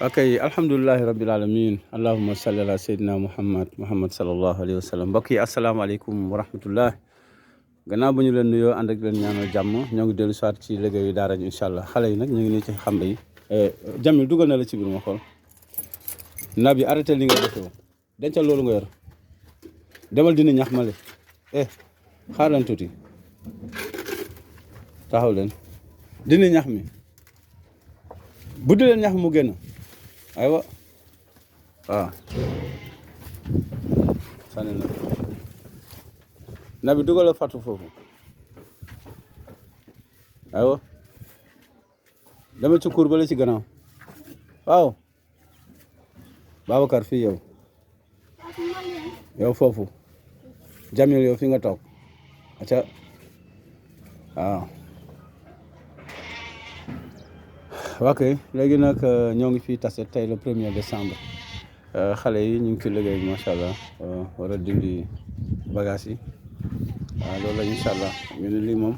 ok alhamdulilahi rabbil alamin allahuma salli ala sayyidina muhammad sallallahu alayhi wa sallam mbokk yi asalaamaaleykum wa rahmatullah gannaaw ba ñu leen nuyoo ànd ak leen ñaanal jàmm ñoo ngi dellu soit ci liggéeyu daara ji incha allah xale yi nag ñu ngi nii ci xamb yi Jamil dugal na la ci biir ma xool na bi arrêté li nga defee dencal loolu nga yor demal dina ñax ma le xaar leen tuuti taxaw leen dina ñax mi buddi leen ñax mu génn aywa waaw sànni na bi dugal a fàttu foofu aywa dama ci kuur bale ci gannaaw waaw Babacar fii yow foofu Jamil yow fi nga toog aca waaw ok léegi nag ñoo ngi fii tase tey le 1er décembre xale yi ñu ngi ci liggéey bi macha allah war a dindi bagage yi waaw loolu la incha allah ñu ne lii moom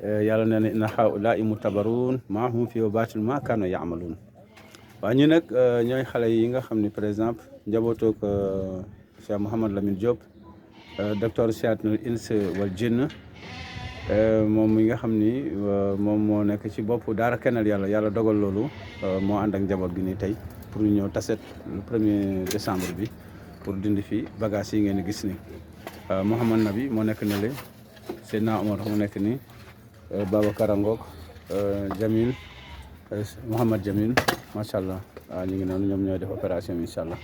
yàlla nee na inna haa'ulaa'i muttabaruun maa hum fii baatil maa kaanu ya'maluun waaw ñu nag ñooy xale yi nga xam ni par exemple njabootu ko Cheikh Mouhamed Lamine Diop docteur Siyatul Ins wal Jinn moom mi nga xam ni moom moo nekk ci bopp daara Kennel yàlla dogal loolu moo ànd ak njaboot gi nii tey pour ñu ñëw taset le 1er décembre bi pour dindi fi bagage yi ngeen di gis ni Mouhamad Nabi moo nekk ne le Seydina Omar moo nekk ni Babacar Ngok Jamil Mouhamad Jamil macha allah waaw ñu ngi noonu ñoom ñooy def opération bi incha allah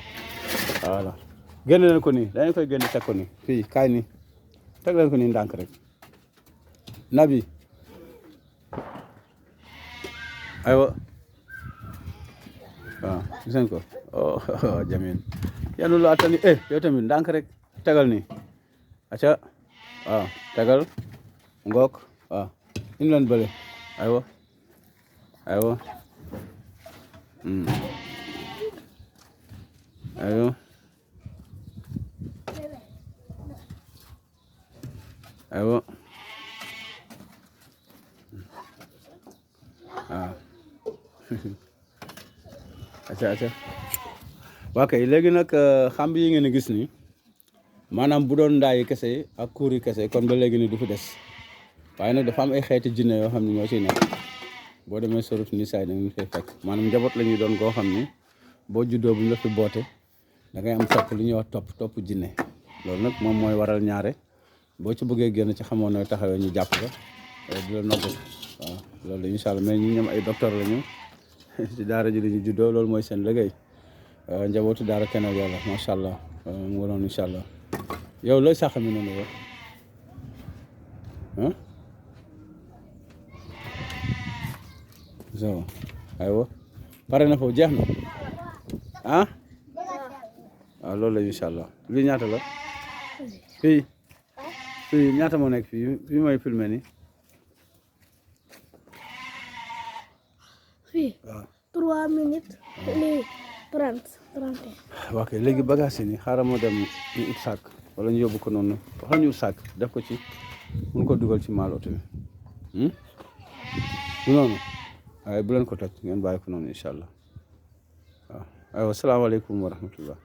voilà génn leen ko nii dañu koy génn teg ko nii fii kaay nii teg leen ko nii ndànk rek Nabi aywa waaw gis ngeen ko oh Jamil yanu la atani yow tamit ndànk rek tegal nii acca waaw tegal ngook waaw indi leen bële aywa aywa aywa aywa waaw acca waa kay léegi nag xamb yi ngeen gis ni maanaam bu doon ndaayi kese ak kuuri kese kon ba léegi ni du fi des waaye nag dafa am ay xeeti jinne yoo xam ne ñoo ciy nekk boo demee sorut ni saay da nga fay fekk maanaam njaboot la ñuy doon koo xam ni boo juddoo bu ñu la fi boote da ngay am topp lu ñuy wax topp jinne loolu nag moom mooy waral ñaare boo ci bëggee génn ci xamoon nooy taxawee ñu jàpp la di la nogg waaw loolu la incha allah mais ñu ñoom ay docteur la ñu ci daara ji la ñu juddoo loolu mooy seen liggéey njabootu daara Kennel yàlla macha allah mu waroon incha allah yow looy sax mi noonu yow so aywa pare na foofu jeex na waaw loolu la incha allah lii ñaata la fii ñaata moo nekk fii mooy filmé ni fii 3 minutes lii 30 ok léegi bagage yi nii xaaral ma dem ñu ut sac wala ñu yóbbu ko noonu waxal ñu ut sac def ko ci mun ko dugal ci maal oto bi du noonu waaye bu leen ko toj ngeen bàyyi ko noonu incha allah waaw aywa salaamaaleykum wa rahmatullah